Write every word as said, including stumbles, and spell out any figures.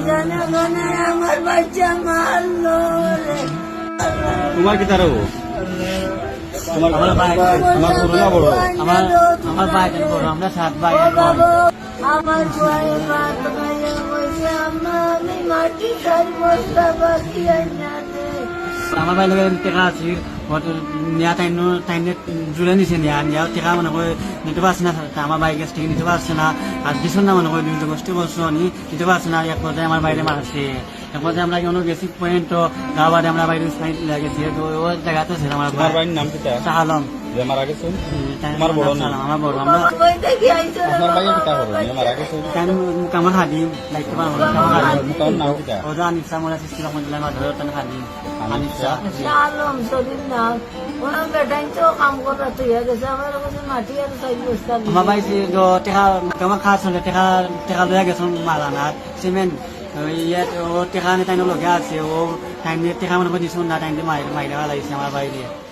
জানে জানে আমার বাচ্চা মারলো রে। তোমার কিতা রে? তোমার আমার ভাই। তোমার ছোট না বড়? আমার, আমার ভাই বড়, আমরা সাত ভাই, ও এক বোন। বাবা, আমার ভাই ভাত খাইয়া বলছে, "আম্মা, আমি মাটি চার বস্তা বাকি আইনা দে।" আমার ভাই লগে টেকা আছিল, ওর নিয়া তাইন, তাইন জুড়ে নিছে নিয়া, নিয়া টেকা মনে করে নিতে পারছে না, তা আমার ভাই গেছ থেকে নিতে পারছে না, আর দিছন না মনে করে দুই গোষ্ঠী করছে উনি, নিতে পারছে না, এক পর্যায়ে আমার ভাইরে মারছে। এক পর্যায়ে আমরা অনো গেছি পয়েন্ট, তো গাওয়ারে আমরা ভাইরে সাইড লাগেছি, তো ও জায়গাতে ছিল আমার তোমার ভাই। ভাইর নাম কিতা? শাহ আলম। যে মারা গেছে? হুম, তাই তোমার আমার বড় নাম না? শাহ আলম, আমার বড়, আমরা ওই দেখি আইছে রে আপনার ভাইয়ে বাবা, কিতা করো? যে মারা গেছে? তাই আমি কামড় হাদি, দেখতে পারবো না, কামড় হাদি। তোমার নাম কিতা? ও যে আনিসা মোল্লা সৃষ্টি রহমতুল্লাহ মাধব, তাই হাদি। আনিসা। আনিসা। শাহ আলম শরীফ না, ওনার বেটাইন তো কাম করা তো ইয়া গেছে, আমার কাছে মাটি আর চার বস্তা আমার ভাই যে টেকা, আমার খাস হলে টেকা, টেকা লইয়া গেছে মালানা, সিমেন্ট, ওই ইয়ে, ও টেকা আনে তাইন লগে আছে, ও টাইম দিয়ে টেকা মনে করে দিছুন না, টাইম দিয়ে মাইরে, মাইরে ফালাইছে আমার ভাইরে।